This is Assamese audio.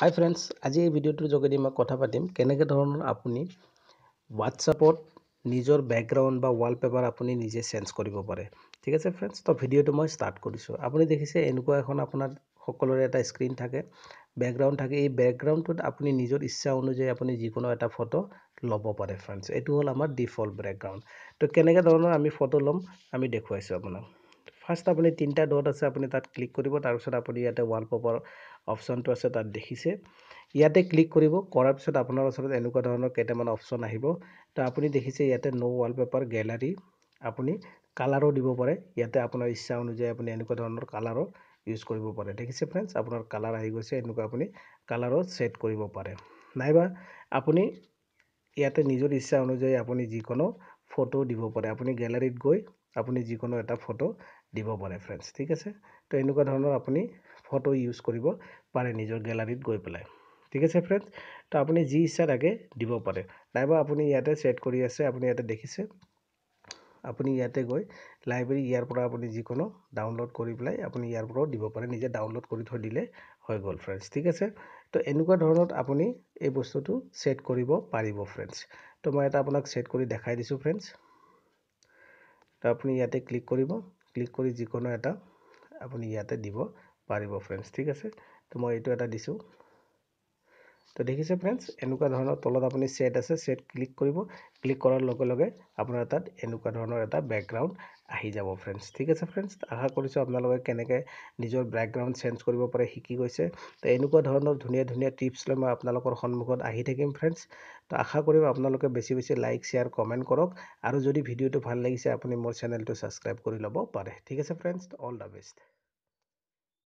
হাই ফ্ৰেণ্ডছ, আজি এই ভিডিঅ'টোৰ যোগেদি মই কথা পাতিম কেনেকৈ ধৰণৰ আপুনি হোৱাটছআপত নিজৰ বেকগ্ৰাউণ্ড বা ৱালপেপাৰ আপুনি নিজে চেঞ্জ কৰিব পাৰে। ঠিক আছে ফ্ৰেণ্ডছ, তো ভিডিঅ'টো মই ষ্টাৰ্ট কৰিছোঁ। আপুনি দেখিছে এনেকুৱা এখন আপোনাৰ সকলোৰে এটা স্ক্ৰীণ থাকে, বেকগ্ৰাউণ্ড থাকে। এই বেকগ্ৰাউণ্ডটোত আপুনি নিজৰ ইচ্ছা অনুযায়ী আপুনি যিকোনো এটা ফটো ল'ব পাৰে ফ্ৰেণ্ডছ। এইটো হ'ল আমাৰ ডিফল্ট বেকগ্ৰাউণ্ড। তো কেনেকৈ ধৰণৰ আমি ফটো ল'ম আমি দেখুৱাইছোঁ আপোনাক। ফাৰ্ষ্ট আপুনি তিনিটা ডট আছে, আপুনি তাত ক্লিক কৰিব। তাৰপিছত আপুনি ইয়াতে ৱালপেপাৰ অপশ্যনটো আছে, তাত দেখিছে, ইয়াতে ক্লিক কৰিব। কৰাৰ পিছত আপোনাৰ ওচৰত এনেকুৱা ধৰণৰ কেইটামান অপশ্যন আহিব। তো আপুনি দেখিছে ইয়াতে ন' ৱালপেপাৰ, গেলাৰী, আপুনি কালাৰো দিব পাৰে। ইয়াতে আপোনাৰ ইচ্ছা অনুযায়ী আপুনি এনেকুৱা ধৰণৰ কালাৰো ইউজ কৰিব পাৰে। দেখিছে ফ্ৰেণ্ডছ, আপোনাৰ কালাৰ আহি গৈছে। এনেকুৱা আপুনি কালাৰো ছেট কৰিব পাৰে। নাইবা আপুনি ইয়াতে নিজৰ ইচ্ছা অনুযায়ী আপুনি যিকোনো ফটো দিব পাৰে। আপুনি গেলাৰীত গৈ আপুনি যিকোনো এটা ফটো দিব পাৰে ফ্ৰেণ্ডছ। ঠিক আছে, তো এনেকুৱা ধৰণৰ আপুনি ফটো ইউজ কৰিব পাৰে নিজৰ গেলাৰীত গৈ পেলাই। ঠিক আছে ফ্ৰেণ্ডছ, তো আপুনি যি ইচ্ছা তাকে দিব পাৰে। নাইবা আপুনি ইয়াতে ছেট কৰি আছে, আপুনি ইয়াতে দেখিছে, আপুনি ইয়াতে গৈ লাইব্ৰেৰী ইয়াৰ পৰা আপুনি যিকোনো ডাউনলোড কৰি পেলাই আপুনি ইয়াৰ পৰাও দিব পাৰে। নিজে ডাউনলোড কৰি থৈ দিলে হৈ গ'ল ফ্ৰেণ্ডছ। ঠিক আছে, তো এনেকুৱা ধৰণত আপুনি এই বস্তুটো ছেট কৰিব পাৰিব ফ্ৰেণ্ডছ। তো মই এটা আপোনাক ছেট কৰি দেখাই দিছোঁ ফ্ৰেণ্ডছ। তো আপুনি ইয়াতে ক্লিক কৰিব, ক্লিক কৰি যিকোনো এটা আপুনি ইয়াতে দিব পাৰিব ফ্ৰেণ্ডছ। ঠিক আছে, তো মই এইটো এটা দিছোঁ। তো দেখিছে ফ্ৰেণ্ডছ, এনেকুৱা ধৰণৰ তলত আপুনি ছেট আছে, ছেট ক্লিক কৰিব। ক্লিক কৰাৰ লগে লগে আপোনাৰ তাত এনেকুৱা ধৰণৰ এটা বেকগ্ৰাউণ্ড আহি যাব ফ্ৰেণ্ডছ। ঠিক আছে ফ্ৰেণ্ডছ, আশা কৰিছোঁ আপোনালোকে কেনেকৈ নিজৰ বেকগ্ৰাউণ্ড চেঞ্জ কৰিব পাৰে শিকি গৈছে। তো এনেকুৱা ধৰণৰ ধুনীয়া ধুনীয়া টিপছ লৈ মই আপোনালোকৰ সন্মুখত আহি থাকিম ফ্ৰেণ্ডছ। তো আশা কৰিম আপোনালোকে বেছি বেছি লাইক, শ্বেয়াৰ, কমেণ্ট কৰক। আৰু যদি ভিডিঅ'টো ভাল লাগিছে আপুনি মোৰ চেনেলটো ছাবস্ক্ৰাইব কৰি ল'ব পাৰে। ঠিক আছে ফ্ৰেণ্ডছ, অল the best.